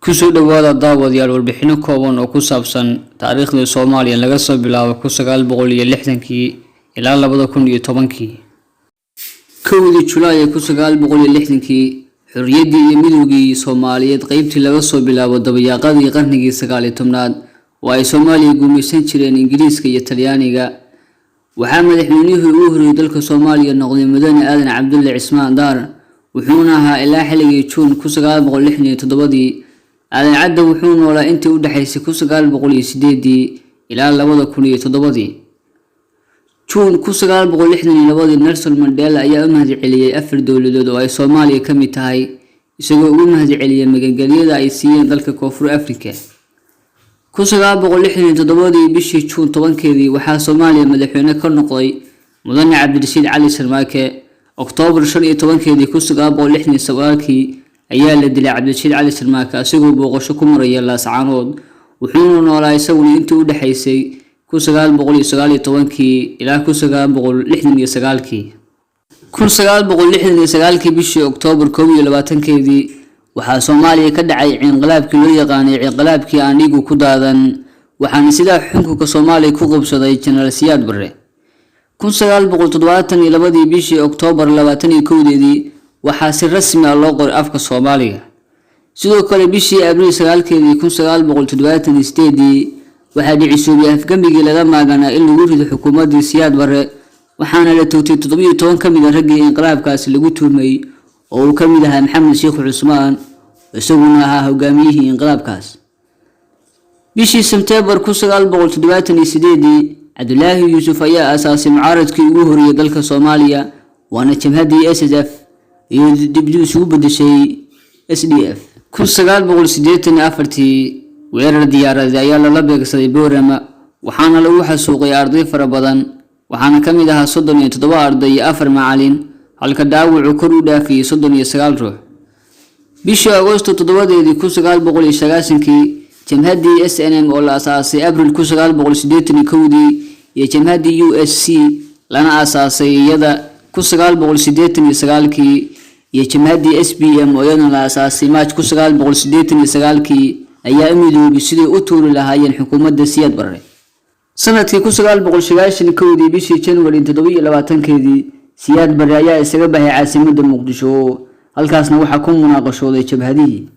Kusoo dhowaada, daawadayaal, warbixino kooban oo ku saabsan taariikhdii Soomaaliya laga soo bilaabo 1960-kii ilaa 2010-kii. 1-dii Julaay 1960-kii, xorriyaddii iyo midowgii Soomaaliyeed, qeybtii laga soo bilaabo dabayaaqadii qarnigii 19aad oo ay Soomaaliya gumaysan jireen Ingiriiska iyo Talyaaniga, waxaa madaxweynihii ugu horreeyay dalka Soomaaliya noqday Mudane Aadan Cabdulle Cismaan Daar, wuxuuna ahaa ilaa xilligii Juun 1967-dii. Aadan Cadde wuxuu noolaa intii u dhexaysay 1908-dii ilaa 2007-dii. Juun 1962-dii, Nelson Mandela ayaa u mahadceliyey afar dowladood oo ay Soomaaliya ka mid tahay, isagoo ugu mahadceliyey magangelyada ay siiyeen dalka Koonfur Afrika. 1967-dii, bishii Juun 10-keedii, waxaa Soomaaliya madaxweyne ka noqday Mudane Cabdirashiid Cali Sharmaake. Oktoobar 15-keedii 1969-kii ayaa la dilay Cabdirashiid Cali Sharmaake isagoo booqasho ku maraya Laascaanood, wuxuuna noolaa isaguna intii u dhexaysay 1919-kii ilaa 1969-kii. 1969-kii, bishii Oktoobar 21-keedii, waxaa Soomaaliya ka dhacay inqilaabkii loo yaqaanay inqilaabkii aan dhiigu ku daadan, waxaana sidaa xukunka Soomaaliya ku qabsaday Jenaraal Siyaad Barre. 1972-dii, bishii Oktoobar 21-deedii, waxaa si rasmi ah loo qoray afka Soomaaliga. Sidoo kale, bishii Abriil 9-keedii 1978-dii, waxaa dhicisoobay afgembigii laga maaganaa in lagu rido xukuumaddii Siyaad Barre, waxaana la toogtay 17 ka mid ah raggii inqilaabkaasi lagu tuhmay, oo uu ka mid ahaa Maxamed Sheekh Cusmaan, isaguna ahaa hogaamiyihii inqilaabkaas. Bishii Sebteembar 1978-dii, Cabdulaahi Yuusuf ayaa aasaasay mucaaradkii ugu horreeyay dalka Soomaaliya, waana jabhaddii SSF iyo dib isugu bedeshay SDF. 1984-tii, weerar diyaaradeed ayaa lala beegsaday Boorama, waxaana lagu xasuuqay arday fara badan, waxaana ka mid ahaa 37 arday iyo afar macalin, halka dhaawacu kor u dhaafiyey 39 ruux. Bishii Agoosto 7-deedii 1990-kii, jamhaddii SNM oo la asaasay Abril 1981-dii iyo jamhaddii USC lana aasaasay iyada 1989-kii iyo jamhaddii SPM oo iyadana la aasaasay Maaj 1989-kii ayaa u midoobay sidii u tuuri lahaayeen xukuumadda Siyaad Barre. Sanadkii 1991-dii, bishii January 27-keedii, Siyaad Barre ayaa isaga baxay caasimadda Muqdisho, halkaasna waxaa ku munaaqashooday jabhadihii.